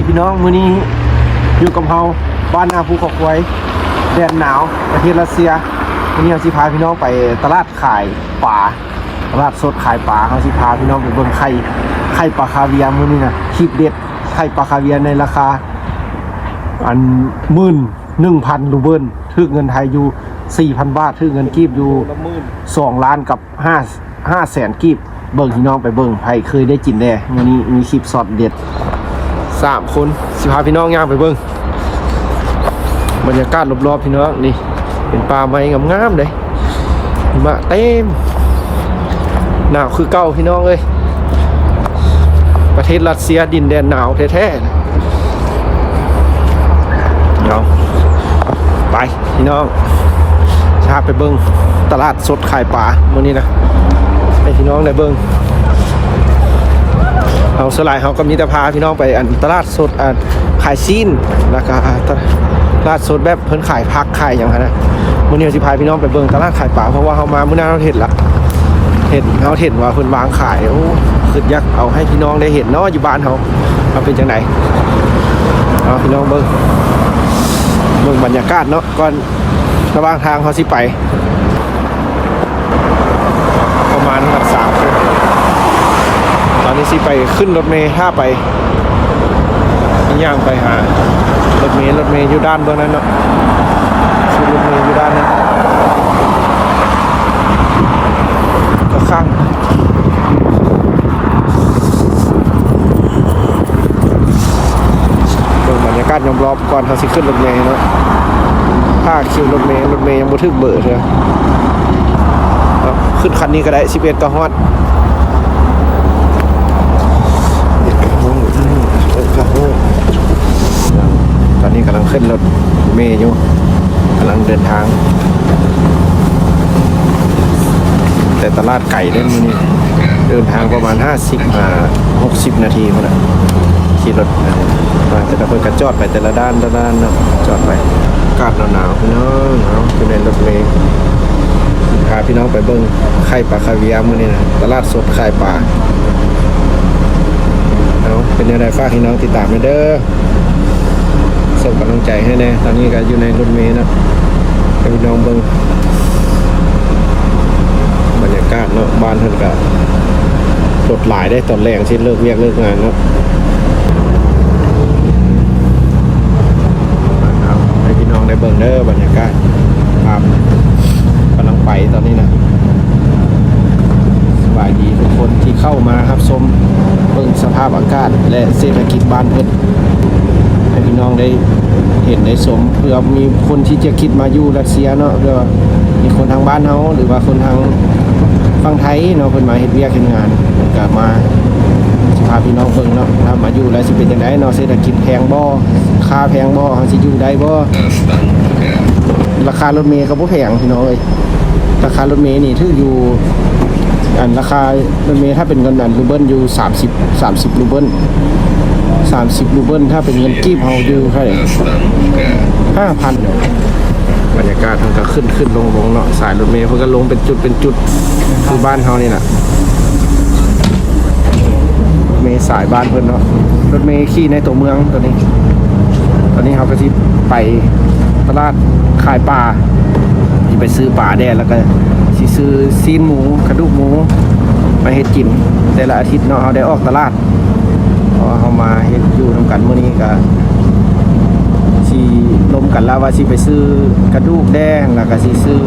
ພີ່ນ້ອງ ມື້ນີ້ຢູ່ກັບເຮົາ ບ້ານນາພູເຂົາຄວາຍ ແດນໜາວ ປະເທດຣັດເຊຍ. ມື້ນີ້ເຮົາຊິພາພີ່ນ້ອງໄປຕະຫຼາດຂາຍປາ ຕະຫຼາດສົດຂາຍປາ. ເຮົາຊິພາພີ່ນ້ອງໄປເບິ່ງໄຂ່ ໄຂ່ປາຄາເວຍ. ມື້ນີ້ນະ ຄລິບເດັດ ໄຂ່ປາຄາເວຍໃນລາຄາ ອັນ ໝື່ນໜຶ່ງພັນຣູເບິນ ຖືກເງິນໄທຢູ່ສີ່ພັນບາດ ຖືກເງິນກີບຢູ່ສອງລ້ານກັບຫ້າ ຫ້າແສນກີບ. ເບິ່ງ ພີ່ນ້ອງໄປເບິ່ງ ໃຜເຄີຍໄດ້ກິນແດ່. ມື້ນີ້ມີຄລິບຊັອດເດັດ ສາມຄົນ ຊິພາພີ່ນ້ອງຍ່າງໄປເບິ່ງ ບັນຍາກາດລອບໆ ພີ່ນ້ອງ. ນີ້ເປັນປ່າໄມ້ງາມໆເດ້ ຫິມະເຕັມ ໜາວຄືເກົ່າ ພີ່ນ້ອງເອີຍ. ປະເທດຣັດເຊຍ ດິນແດນໜາວແທ້ໆ. ເອົາ ໄປ ພີ່ນ້ອງ ພາໄປເບິ່ງຕະຫຼາດສົດຂາຍປາມື້ນີ້ນະ ໃຫ້ພີ່ນ້ອງໄດ້ເບິ່ງ. ເຮົາສ່ວນຫຼາຍເຮົາກໍມີແຕ່ພາພີ່ນ້ອງໄປ ອັນ ຕະຫຼາດສົດ ອັນ ຂາຍຊີ້ນ ແລ້ວກໍ ອາ ຕະຫຼາດສົດແບບເພິ່ນຂາຍຜັກຂາຍຫຍັງຫັ້ນນະ. ມື້ນີ້ເຮົາຊິພາພີ່ນ້ອງໄປເບິ່ງຕະຫຼາດຂາຍປາ ເພາະວ່າເຮົາມາມື້ນັ້ນເຮົາເຫັນລະ ເຫັນ ເຮົາເຫັນວ່າເພິ່ນວາງຂາຍ. ໂອ້ ຄິດຢາກເອົາໃຫ້ພີ່ນ້ອງໄດ້ເຫັນເນາະ ຢູ່ບ້ານເຮົາ ວ່າເປັນຈັ່ງໃດ. ເອົາ ພີ່ນ້ອງເບິ່ງ ເບິ່ງບັນຍາກາດເນາະ ກ່ອນ ລະຫວ່າງທາງເຮົາຊິໄປ ປະມານສາມຊົ່ວໂມງ. ຕອນນີ້ຊິໄປຂຶ້ນລົດເມ ຖ້າໄປ ຍ່າງໄປຫາລົດເມ. ລົດເມຢູ່ດ້ານເບື້ອງນັ້ນເນາະ ຄືລົດເມຢູ່ດ້ານນັ້ນ ຂ້າງໆ. ເບິ່ງບັນຍາກາດລອບໆ ກ່ອນເຮົາຊິຂຶ້ນລົດເມເນາະ. ຖ້າຄິວລົດເມ ລົດເມຍັງບໍ່ຖືກເບີເທື່ອ. ເອົາ ຂຶ້ນຄັນນີ້ກໍໄດ້ ສິບເອັດກໍຮອດ. ຕອນນີ້ກຳລັງຂຶ້ນລົດເມຢູ່ ກຳລັງເດີນທາງ ແຕ່ຕະຫຼາດ ໄກເດ້ ມື້ນີ້ເດີນທາງປະມານຫ້າສິບຫາຫົກສິບນາທີພຸ້ນນະ ຂີ່ລົດມາ. ແຕ່ລະເພິ່ນກໍຈອດໄປແຕ່ລະດ້ານ ແຕ່ລະດ້ານເນາະ ຈອດໄປ. ອາກາດໜາວໆ ພີ່ນ້ອງ ເຮົາຢູ່ໃນລົດເມ ພາພີ່ນ້ອງໄປເບິ່ງໄຂ່ປາຄາເວຍມື້ນີ້ນະ ຕະຫຼາດສົດຂາຍປາ. ເອົາ ເປັນແນວໃດ ຝາກພີ່ນ້ອງຕິດຕາມແດ່ເດີ. ສົ່ງກຳລັງໃຈໃຫ້ແດ່. ຕອນນີ້ກໍຢູ່ໃນລົດເມເນາະ ໃຫ້ພີ່ນ້ອງເບິ່ງບັນຍາກາດເນາະ. ບ້ານເພິ່ນກໍລົດຫຼາຍເດ້ ຕອນແລງຊິເລີກວຽກເລີກງານເນາະ. ເອົາ ໃຫ້ພີ່ນ້ອງໄດ້ເບິ່ງເດີບັນຍາກາດ. ຄັບ ກຳລັງໄປຕອນນີ້ນະ. ສະບາຍດີທຸກຄົນທີ່ເຂົ້າມາຮັບຊົມ ເບິ່ງສະພາບອາກາດ ແລະ ເສດຖະກິດບ້ານເພິ່ນ ໃຫ້ພີ່ນ້ອງໄດ້ເຫັນໄດ້ຊົມ. ເພື່ອມີຄົນທີ່ຈະຄິດມາຢູ່ຣັດເຊຍເນາະ ເພື່ອມີຄົນທາງບ້ານເຮົາ ຫຼືວ່າຄົນທາງຝັ່ງໄທເນາະ ເພິ່ນມາເຮັດວຽກເຮັດງານ ເພິ່ນກໍມາ ຊິພາພີ່ນ້ອງເບິ່ງເນາະ ຖ້າມາຢູ່ແລ້ວຊິເປັນຈັ່ງໃດເນາະ ເສດຖະກິດແພງບໍ່ ຄ່າແພງບໍ່ ເຮົາຊິຢູ່ໄດ້ບໍ່. ລາຄາລົດເມກໍບໍ່ແພງ ພີ່ນ້ອງເອີຍ. ລາຄາລົດເມນີ້ຖືກຢູ່ ອັນ ລາຄາລົດເມ ຖ້າເປັນເງິນ ອັນ ຣູເບິນຢູ່ສາມສິບ ສາມສິບຣູເບິນ ສາມສິບຣູເບິນ. ຖ້າເປັນເງິນກີບເຮົາຢູ່ເທົ່າໃດ ຫ້າພັນ. ບັນຍາກາດເພິ່ນກໍຂຶ້ນໆລົງໆເນາະ ສາຍລົດເມເພິ່ນກໍລົງເປັນຈຸດເປັນຈຸດ ຄືບ້ານເຮົານີ້ນະ. ເມສາຍບ້ານເພິ່ນເນາະ ລົດເມຂີ່ໃນຕົວເມືອງໂຕນີ້. ຕອນນີ້ເຮົາກໍຊິໄປຕະຫຼາດຂາຍປາ ຊິໄປຊື້ປາແດ່ ແລ້ວກໍຊິຊື້ຊີ້ນໝູ ກະດູກໝູ ມາເຮັດກິນແຕ່ລະອາທິດເນາະ. ເຮົາໄດ້ອອກຕະຫຼາດ ເພາະວ່າເຮົາມາເຮັດຢູ່ນຳກັນ ມື້ນີ້ກໍຊິລົມກັນລະວ່າຊິໄປຊື້ກະດູກແດ່ ແລ້ວກໍຊິຊື້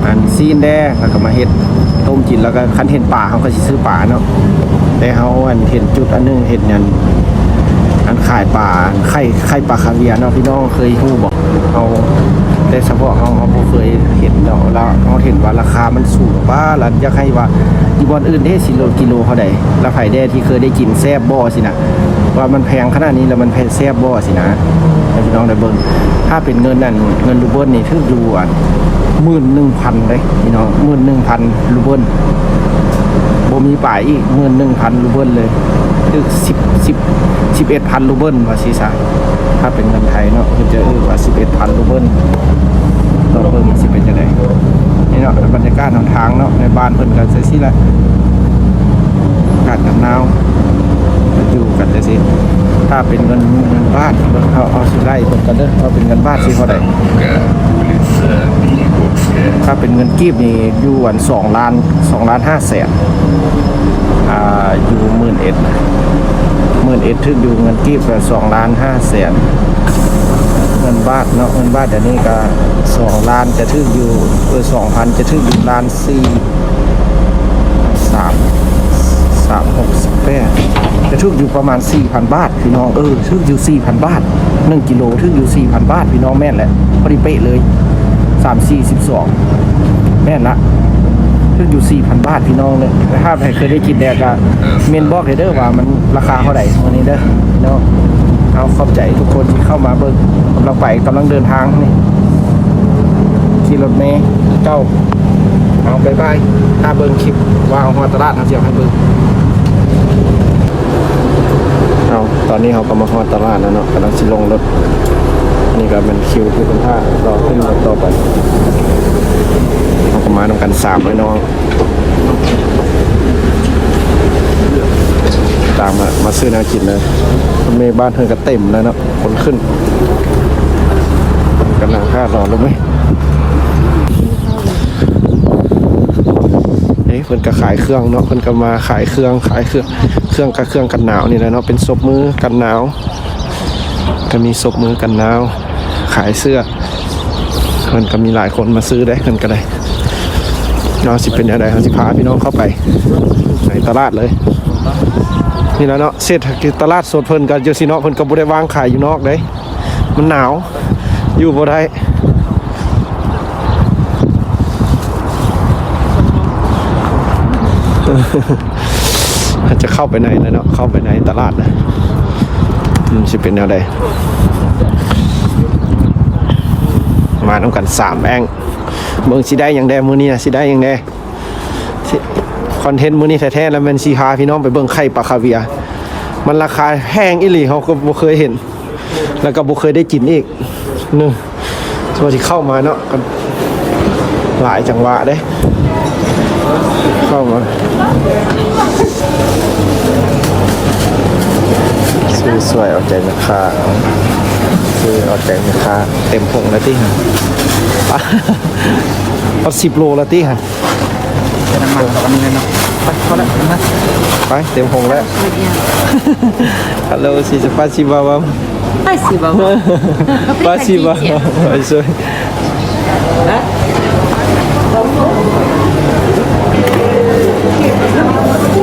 ອັນຊີ້ນແດ່ ແລ້ວກໍມາເຮັດຕົ້ມກິນ. ແລ້ວກໍຄັນເຫັນປາ ເຮົາກໍຊິຊື້ປາເນາະ. ແຕ່ເຮົາອັນເຫັນຈຸດອັນໜຶ່ງ ເຫັນອັນ ອັນຂາຍປາ ໄຂ່ ໄຂ່ປາຄາເວຍເນາະ ພີ່ນ້ອງເຄີຍຮູ້ບໍ່? ເຮົາ ແຕ່ສະເພາະເຮົາ ເຮົາບໍ່ເຄີຍເຫັນເນາະ ແລ້ວເຮົາເຫັນວ່າລາຄາມັນສູງປາ ແລ້ວຢາກໃຫ້ວ່າຢູ່ບ່ອນອື່ນເດ້ ຊິໂລກິໂລເທົ່າໃດ ແລ້ວໃຜແດ່ທີ່ເຄີຍໄດ້ກິນແຊບບໍ່ຊີ້ນະ ວ່າມັນແພງຂະໜາດນີ້ ແລ້ວມັນແພງແຊບບໍ່ຊີ້ນະ ໃຫ້ພີ່ນ້ອງໄດ້ເບິ່ງ. ຖ້າເປັນເງິນນັ້ນ ເງິນຣູເບິນນີ້ຖືກຢູ່ອັນ ໝື່ນໜຶ່ງພັນເດ້ພີ່ນ້ອງ ໝື່ນໜຶ່ງພັນຣູເບິນ ບໍ່ມີປາຍອີກ ໝື່ນໜຶ່ງພັນຣູເບິນເລີຍ ຖືກສິບ ສິບ ສິບເອັດພັນຣູເບິນວ່າຊີ້ຊະ. ຖ້າເປັນເງິນໄທເນາະ ເພິ່ນຈະເອີ້ນວ່າສິບເອັດພັນຣູເບິນ ລອງເບິ່ງຊິເປັນຈັ່ງໃດ. ນີ້ເນາະ ບັນຍາກາດນຳທາງເນາະ ໃນບ້ານເພິ່ນກໍຈັ່ງຊີ້ແຫຼະ ອາກາດໜາວໆ ຢູ່ກັນຈັ່ງຊີ້. ຖ້າ ກີບນີ້ຢູ່ອັນສອງລ້ານ ສອງລ້ານຫ້າແສນ ອ່າ ຢູ່ໝື່ນເອັດນະ ໝື່ນເອັດຖືກຢູ່ ເງິນກີບກໍສອງລ້ານຫ້າແສນ ເງິນບາດເນາະ ເງິນບາດດຽວນີ້ກໍສອງລ້ານ ຈະຖືກຢູ່ ເອີ ສອງພັນ ຈະຖືກຢູ່ລ້ານສີ່ ສາມ ສາມຫົກສິບແປດ ຈະຖືກຢູ່ປະມານສີ່ພັນບາດ ພີ່ນ້ອງ ເອີ ຖືກຢູ່ສີ່ພັນບາດ ໜຶ່ງກິໂລຖືກຢູ່ສີ່ພັນບາດ ພີ່ນ້ອງ ແມ່ນແຫຼະ ພໍດີເປະເລີຍ ສາມສີ່ສິບສອງ ແມ່ນລະ ຖືກຢູ່ສີ່ພັນບາດ ພີ່ນ້ອງເດີ. ຖ້າໃຜເຄີຍໄດ້ກິນແດ່ກະເມັ້ນບອກແດ່ເດີວ່າມັນລາຄາເທົ່າໃດມື້ນີ້ເດີ ພີ່ນ້ອງ. ເອົາ ຂອບໃຈທຸກຄົນທີ່ເຂົ້າມາເບິ່ງ ກຳລັງໄປ ກຳລັງເດີນທາງນີ້ ຂີ່ລົດເມເກົ້າ. ເອົາ ບາຍບາຍ ຖ້າເບິ່ງຄລິບວ່າເຮົາຮອດຕະຫຼາດ ເຮົາຊິເອົາໃຫ້ເບິ່ງ. ເອົາ ຕອນນີ້ເຮົາກໍມາຮອດຕະຫຼາດແລ້ວເນາະ ກຳລັງຊິລົງລົດ. ນີ້ກໍແມ່ນຄິວທີ່ເພິ່ນຖ້າລໍຂຶ້ນລົດຕໍ່ໄປ. ເຮົາກໍມານຳກັນສາມອ້າຍນ້ອງ ຕາມມາ ມາຊື້ແນວກິນເລີຍ. ລົດເມບ້ານເພິ່ນກໍເຕັມແລ້ວເນາະ ຄົນຂຶ້ນ ກຳລັງຖ້າລໍລົດເມ. ເອີ ເພິ່ນກໍຂາຍເຄື່ອງເນາະ ເພິ່ນກໍມາຂາຍເຄື່ອງ ຂາຍເຄື່ອງ ເຄື່ອງ ກະເຄື່ອງກັນໜາວນີ້ແຫຼະເນາະ ເປັນສົບມືກັນໜາວ ກໍມີສົບມືກັນໜາວ ຂາຍເສື້ອ. ເພິ່ນກໍມີຫຼາຍຄົນມາຊື້ເດ້ ເພິ່ນກໍໄດ້ເນາະ. ຊິເປັນແນວໃດ ເຮົາຊິພາພີ່ນ້ອງເຂົ້າໄປໃນຕະຫຼາດເລີຍ. ນີ້ແຫຼະເນາະ ເສດຖະກິດຕະຫຼາດສົດເພິ່ນກໍຈັ່ງຊີ້ເນາະ ເພິ່ນກໍບໍ່ໄດ້ວາງຂາຍຢູ່ນອກເດ້ ມັນໜາວ ຢູ່ບໍ່ໄດ້. ຈະເຂົ້າໄປໃນແລ້ວເນາະ ເຂົ້າໄປໃນຕະຫຼາດນະ ມັນຊິເປັນແນວໃດ. ມານຳກັນສາມແອັງ ເບິ່ງຊິໄດ້ຫຍັງແດ່ ມື້ນີ້ນະ ຊິໄດ້ຫຍັງແດ່. ຄອນເທັນມື້ນີ້ແທ້ໆ ແລ້ວແມ່ນຊິພາພີ່ນ້ອງໄປເບິ່ງໄຂ່ປາຄາເວຍ ມັນລາຄາແພງອີ່ຫຼີ ເຮົາກໍບໍ່ເຄີຍເຫັນ ແລ້ວກໍບໍ່ເຄີຍໄດ້ກິນອີກ. ໜຶ່ງ ວ່າຊິເຂົ້າມາເນາະ ກໍຫຼາຍຈັງຫວະເດ້ ເຂົ້າມາ ຊື້ຊ່ວຍເອົາໃຈແມ່ຄ້າ ຊື້ເອົາໃຈແມ່ຄ້າ. ເຕັມຖົງແລ້ວຕິ ຮະ ຮອດສິບໂລແລ້ວຕິ ຮະ. ໃສ່ນ້ຳມັນແລ້ວກໍອັນນີ້ເນາະ ໄປ ພໍແລ້ວ ມາ ໄປ ເຕັມຖົງແລ້ວ. Справедливо. Алло, спасибо вам. Спасибо вам. Спасибо. Приходите.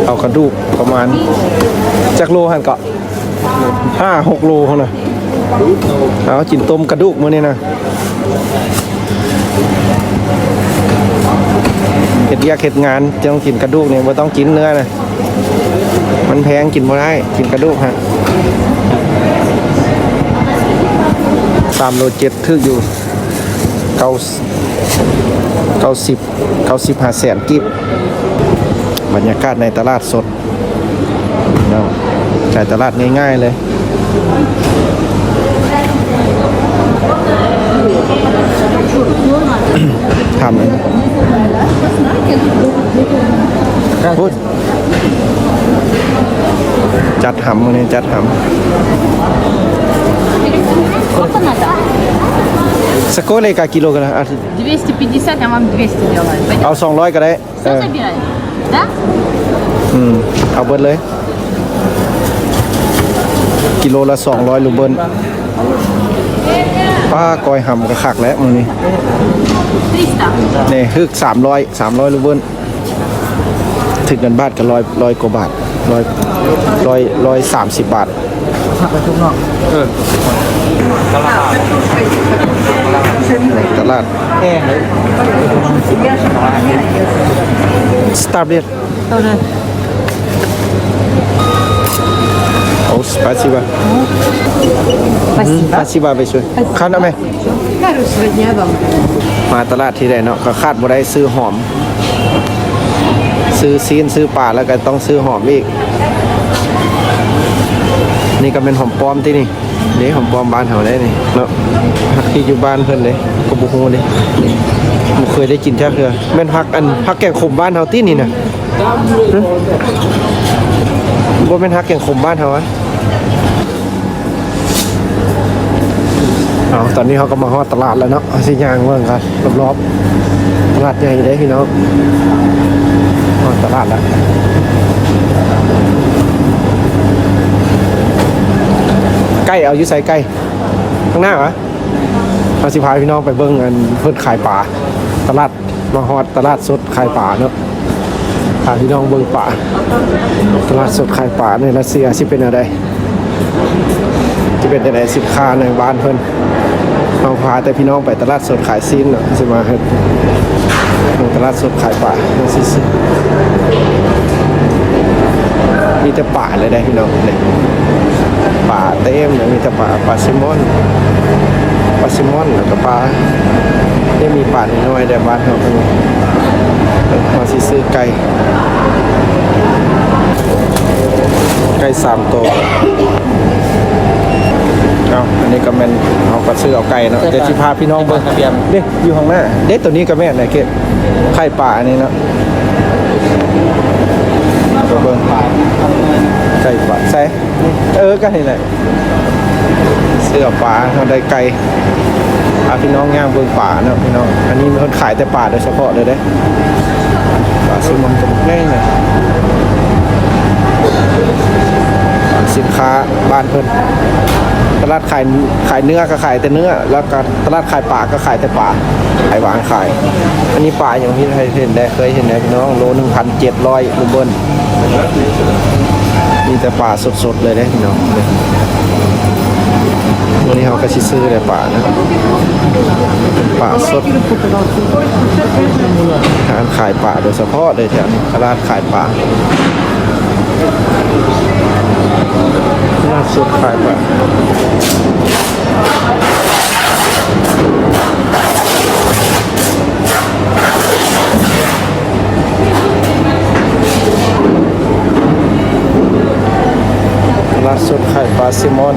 ເອົາກະດູກປະມານຈັກໂລຫັ້ນເກາະ? ຫ້າຫົກໂລພຸ້ນນະ. ເອົາກິນຕົ້ມກະດູກມື້ນີ້ນະ. ເຮັດວຽກເຮັດງານຕ້ອງກິນກະດູກນີ້ ບໍ່ຕ້ອງກິນເນື້ອນະ ມັນແພງ ກິນບໍ່ໄດ້ ກິນກະດູກຫັ້ນ. ສາມໂລເຈັດ ຖືກຢູ່ ເກົ້າ ເກົ້າສິບ ເກົ້າສິບຫ້າແສນກີບ. ບັນຍາກາດໃນຕະຫຼາດສົດ ເນາະ ຂາຍຕະຫຼາດງ່າຍໆເລີຍ. ຖາມ ພຸ້ນ ຈັດຫຳ ມື້ນີ້ຈັດຫຳ. Сколько килограмм? А, двести пятьдесят, я вам двести делаю. Пойдём? ເອົາສອງຮ້ອຍກໍໄດ້. ເອີ Всё забирай. Да? ອືມ ເອົາເບິດເລີຍ ກິໂລລະສອງຮ້ອຍຣູເບິນ. ປ້າ ກ້ອຍຫຳກໍຄັກແລ້ວມື້ນີ້. Триста. ນີ້ຖືກສາມຮ້ອຍ ສາມຮ້ອຍຣູເບິນ ຖືກເງິນບາດກໍຮ້ອຍ ຮ້ອຍກວ່າບາດ ຮ້ອຍ ຮ້ອຍ ຮ້ອຍສາມສິບບາດ. ເອີ ຕະຫຼາດ ຕະຫຼາດ ເອີ ສະຕາບເດດ ເອົາເລີຍ. О, спасибо. Спасибо. Спасибо большое. Спасибо. ຄັນເອົາໄໝ? Хорошего дня вам. ມາຕະຫຼາດທີໃດເນາະ ກໍຂາດບໍ່ໄດ້ຊື້ຫອມ ຊື້ຊີ້ນ ຊື້ປາ ແລ້ວກໍຕ້ອງຊື້ຫອມອີກ. ນີ້ກໍແມ່ນຫອມປ້ອມຕິນີ້. ເດ້ ຫອມປ້ອມບ້ານເຮົາເດ້ນີ້ເນາະ ຜັກທີ່ຢູ່ບ້ານເພິ່ນເດ້ ກໍບໍ່ຮູ້ເດ້ ບໍ່ເຄີຍໄດ້ກິນຈັກເທື່ອ. ແມ່ນຜັກ ອັນ ຜັກແກງຂົມບ້ານເຮົາຕິນີ້ນະ? ຫຶ ບໍ່ແມ່ນຜັກແກງຂົມບ້ານເຮົາອະ. ເອົາ ຕອນນີ້ເຮົາກໍມາຮອດຕະຫຼາດແລ້ວເນາະ ເຮົາຊິຍ່າງເບິ່ງກັນລອບ ຕະຫຼາດໃຫຍ່ເດ້ພີ່ນ້ອງ ຮອດຕະຫຼາດລະ. ໄກ່ເອົາຢູ່ໃສ? ໄກ່ຂ້າງໜ້າຫວາ? ເຮົາຊິພາພີ່ນ້ອງໄປເບິ່ງອັນເພິ່ນຂາຍປາ ຕະຫຼາດ ມາຮອດຕະຫຼາດສົດຂາຍປາເນາະ ພາພີ່ນ້ອງເບິ່ງປາ ຕະຫຼາດສົດຂາຍປາໃນຣັດເຊຍຊິເປັນແນວໃດ ຊິເປັນຈັ່ງໃດ ສິນຄ້າໃນບ້ານເພິ່ນ. ເຮົາພາແຕ່ພີ່ນ້ອງໄປຕະຫຼາດສົດຂາຍຊີ້ນເນາະ ຊິມາເຮັດເບິ່ງຕະຫຼາດສົດຂາຍປາ ຊິຊື້ ມີແຕ່ປາເລີຍເດ້ພີ່ນ້ອງ ນີ້ ປາເຕັມເລີຍ ມີແຕ່ປາ ປາແຊລມອນ ປາແຊລມອນ ແລ້ວກໍປາ ໄດ້ມີປານ້ອຍໆ ແຕ່ບ້ານເຮົາກໍມີ. ເອີ ເຮົາຊິຊື້ໄກ່ ໄກ່ສາມໂຕ. ເອົ້າ ອັນນີ້ກໍແມ່ນ ເຮົາກໍຊື້ເອົາໄກ່ເນາະ ແຕ່ຊິພາພີ່ນ້ອງເບິ່ງ ເດ້ ຢູ່ຂ້າງໜ້າເດ້ ໂຕນີ້ກໍແມ່ນນະ ເກດ ໄຂ່ປາອັນນີ້ເນາະ ເບິ່ງ ໄຂ່ປາ ໃສ? ເອີ ກໍນີ້ແຫຼະ ເສື້ອປາ ເຮົາໄດ້ໄກ່ ພາພີ່ນ້ອງຍ່າງເບິ່ງປາເນາະພີ່ນ້ອງ. ອັນນີ້ເພິ່ນຂາຍແຕ່ປາໂດຍສະເພາະເລີຍເດ້ ປາແຊລມອນຕົວໃຫຍ່ນະ ສິນຄ້າບ້ານເພິ່ນ ຕະຫຼາດຂາຍ ຂາຍເນື້ອກໍຂາຍແຕ່ເນື້ອ ແລ້ວກໍຕະຫຼາດຂາຍປາກໍຂາຍແຕ່ປາ ຂາຍວາງຂາຍ. ອັນນີ້ປາຫຍັງ ມີໃຜເຫັນແດ່ ເຄີຍເຫັນແດ່ພີ່ນ້ອງ ໂລໜຶ່ງພັນເຈັດຮ້ອຍຣູເບິນ. ມີແຕ່ປາສົດໆເລີຍເດ້ພີ່ນ້ອງ. ມື້ນີ້ເຮົາກໍຊິຊື້ແຕ່ປານະ ປາສົດ ຮ້ານຂາຍປາໂດຍສະເພາະເລີຍແຖວນີ້ ຕະຫຼາດຂາຍປາ ຕະຫຼາດສົດຂາຍປາ. ຕະຫຼາດສົດຂາຍປາແຊລມອນ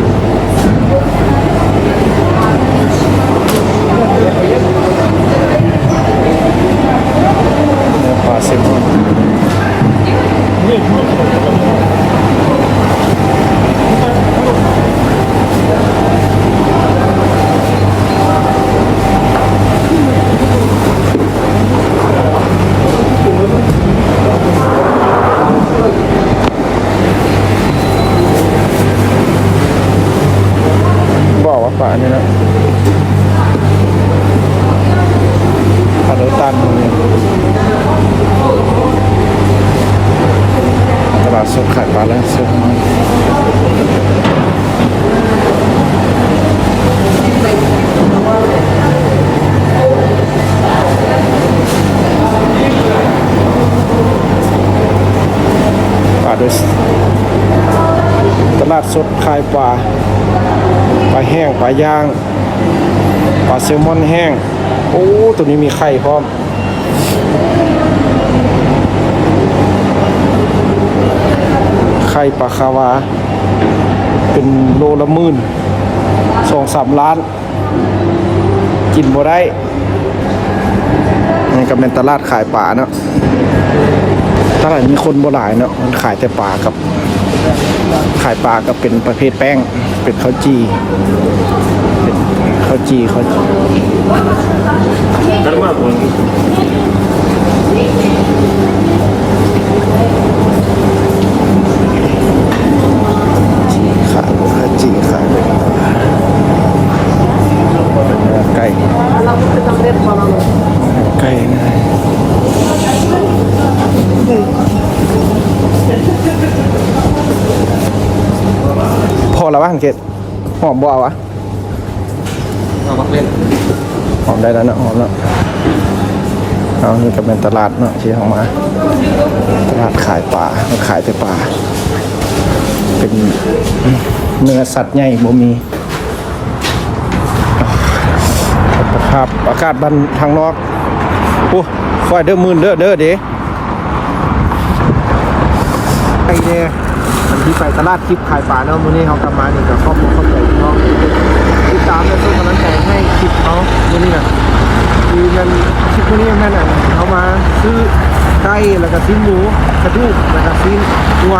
ເນື້ອປາແຊລມອນ. ບໍ່ວ່າປານີ້ນະ ປາໂດຕັນ ຕະຫຼາດສົດຂາຍປາແລງສົດ. ປາໂດຍ ຕະຫຼາດສົດຂາຍປາ ປາແຫ້ງ ປາຍ່າງ ປາແຊລມອນແຫ້ງ. ໂອ້ ໂຕນີ້ມີໄຂ່ພ້ອມ ໄຂ່ປາຄາວາ ເປັນໂລລະໝື່ນ ສອງສາມລ້ານ ກິນບໍ່ໄດ້. ນີ້ກໍແມ່ນຕະຫຼາດຂາຍປາເນາະ ຕະຫຼາດມີຄົນບໍ່ຫຼາຍເນາະ ມັນຂາຍແຕ່ປາກັບ ຂາຍປາກໍເປັນປະເພດແປ້ງ ເປັນເຂົ້າຈີ່ ເປັນເຂົ້າຈີ່ ເຂົ້າ ຈີ່ຂາຍ ເຂົ້າຈີ່ຂາຍ ເປັນເນື້ອໄກ່ ໄກ່ນະ. ພໍລະຫວາ ເກດ ຫອມບໍ່ເອົາຫວາ? ເອົາບັກເລັ່ນ ຫອມໄດ້ແລ້ວເນາະ ຫອມແລ້ວ. ເອົາ ນີ້ກໍແມ່ນຕະຫຼາດເນາະ ທີ່ເຮົາມາ ຕະຫຼາດຂາຍປາ ເຂົາຂາຍແຕ່ປາ ເປັນເນື້ອສັດໃຫຍ່ບໍ່ມີ. ສະພາບອາກາດບ້ານທາງນອກ ໂອ້ ຄ່ອຍເດີ ມື່ນເດີ ເດີເດ. ໄປແດ່ ອັນທີ່ໄປຕະຫຼາດຈິບຂາຍປາເນາະ ມື້ນີ້ເຮົາກັບມານີ້ກໍຂອບອົກຂອບໃຈພີ່ນ້ອງທີ່ຕິດຕາມ ແລະ ສົ່ງກຳລັງໃຈໃຫ້ຄລິບເຮົາມື້ນີ້ນະ ຄືແມ່ນຄລິບມື້ນີ້ແມ່ນ ອັນ ເຮົາມາຊື້ໄກ່ ແລ້ວກໍຊີ້ນໝູ ກະດູກ ແລ້ວກໍຊີ້ນງົວ